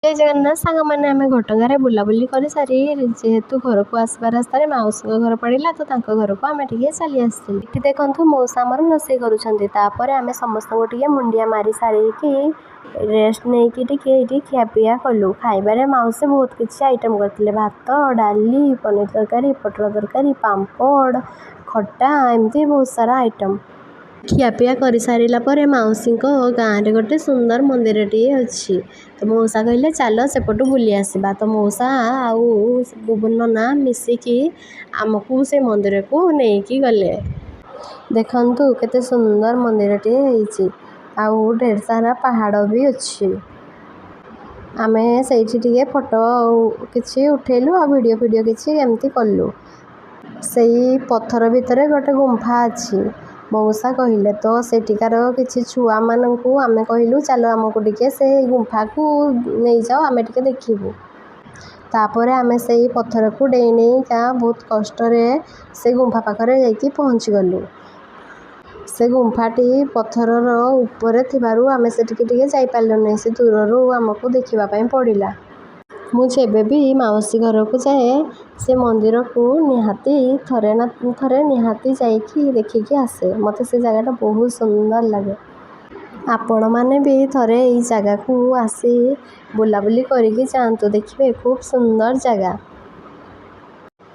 ଜୟ ଜଗନ୍ନାଥ ସାଙ୍ଗମାନେ। ଆମେ ଘଟଗାଁରେ ବୁଲାବୁଲି କରିସାରି ଯେହେତୁ ଘରକୁ ଆସିବା ରାସ୍ତାରେ ମାଉସୀଙ୍କ ଘର ପଡ଼ିଲା, ତ ତାଙ୍କ ଘରକୁ ଆମେ ଟିକେ ଚାଲି ଆସିଥିଲୁ। ଏଠି ଦେଖନ୍ତୁ, ମଉସା ଆମର ରୋଷେଇ କରୁଛନ୍ତି। ତାପରେ ଆମେ ସମସ୍ତଙ୍କୁ ଟିକେ ମୁଣ୍ଡିଆ ମାରି ସାରିକି ରେଷ୍ଟ ନେଇକି ଟିକେ ଏଇଠି ଖିଆପିଆ କଲୁ। ଖାଇବାରେ ମାଉସୀ ବହୁତ କିଛି ଆଇଟମ୍ କରିଥିଲେ: ଭାତ, ଡାଲି, ପନିର ତରକାରୀ, ପୋଟଳ ତରକାରୀ, ପାମ୍ପଡ଼, ଖଟା, ଏମିତି ବହୁତ ସାରା ଆଇଟମ୍। ଖିଆପିଆ କରିସାରିଲା ପରେ ମାଉସୀଙ୍କ ଗାଁରେ ଗୋଟେ ସୁନ୍ଦର ମନ୍ଦିରଟିଏ ଅଛି, ତ ମଉସା କହିଲେ, ଚାଲ ସେପଟୁ ବୁଲି ଆସିବା। ତ ମଉସା ଆଉ ବୁବୁନ ନନା ମିଶିକି ଆମକୁ ସେ ମନ୍ଦିରକୁ ନେଇକି ଗଲେ। ଦେଖନ୍ତୁ, କେତେ ସୁନ୍ଦର ମନ୍ଦିରଟିଏ ହେଇଛି ଆଉ ଢେର ସାରା ପାହାଡ଼ ବି ଅଛି। ଆମେ ସେଇଠି ଟିକେ ଫଟୋ କିଛି ଉଠେଇଲୁ ଆଉ ଭିଡ଼ିଓ ଫିଡ଼ିଓ କିଛି ଏମିତି କଲୁ। ସେଇ ପଥର ଭିତରେ ଗୋଟେ ଗୁମ୍ଫା ଅଛି, ମଉସା କହିଲେ। ତ ସେଠିକାର କିଛି ଛୁଆମାନଙ୍କୁ ଆମେ କହିଲୁ, ଚାଲ ଆମକୁ ଟିକେ ସେ ଗୁମ୍ଫାକୁ ନେଇଯାଅ, ଆମେ ଟିକେ ଦେଖିବୁ। ତାପରେ ଆମେ ସେଇ ପଥରକୁ ଡେଇଁ ଡେଇଁକା ବହୁତ କଷ୍ଟରେ ସେ ଗୁମ୍ଫା ପାଖରେ ଯାଇକି ପହଞ୍ଚିଗଲୁ। ସେ ଗୁମ୍ଫାଟି ପଥରର ଉପରେ ଥିବାରୁ ଆମେ ସେଠିକି ଟିକେ ଯାଇପାରିଲୁନି। ସେ ଦୂରରୁ ଆମକୁ ଦେଖିବା ପାଇଁ ପଡ଼ିଲା। ମୁଁ ଯେବେ ବି ମାଉସୀ ଘରକୁ ଯାଏ, ସେ ମନ୍ଦିରକୁ ନିହାତି ଥରେ ନା ଥରେ ନିହାତି ଯାଇକି ଦେଖିକି ଆସେ। ମୋତେ ସେ ଜାଗାଟା ବହୁତ ସୁନ୍ଦର ଲାଗେ। ଆପଣମାନେ ବି ଥରେ ଏଇ ଜାଗାକୁ ଆସି ବୁଲାବୁଲି କରିକି ଯାଆନ୍ତୁ, ଦେଖିବେ ଖୁବ୍ ସୁନ୍ଦର ଜାଗା।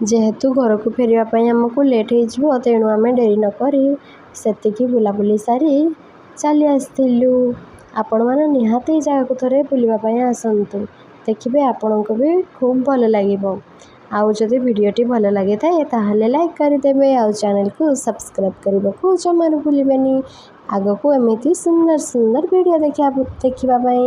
ଯେହେତୁ ଘରକୁ ଫେରିବା ପାଇଁ ଆମକୁ ଲେଟ୍ ହେଇଯିବ, ତେଣୁ ଆମେ ଡେରି ନକରି ସେତିକି ବୁଲାବୁଲି ସାରି ଚାଲି ଆସିଥିଲୁ। ଆପଣମାନେ ନିହାତି ଏଇ ଜାଗାକୁ ଥରେ ବୁଲିବା ପାଇଁ ଆସନ୍ତୁ, ଦେଖିବେ ଆପଣଙ୍କୁ ବି ଖୁବ୍ ଭଲ ଲାଗିବ। ଆଉ ଯଦି ଭିଡ଼ିଓଟି ଭଲ ଲାଗିଥାଏ, ତାହେଲେ ଲାଇକ୍ କରିଦେବେ ଆଉ ଚ୍ୟାନେଲକୁ ସବସ୍କ୍ରାଇବ୍ କରିବାକୁ ଜମାରୁ ଭୁଲିବେନି, ଆଗକୁ ଏମିତି ସୁନ୍ଦର ସୁନ୍ଦର ଭିଡ଼ିଓ ଦେଖିବା ପାଇଁ।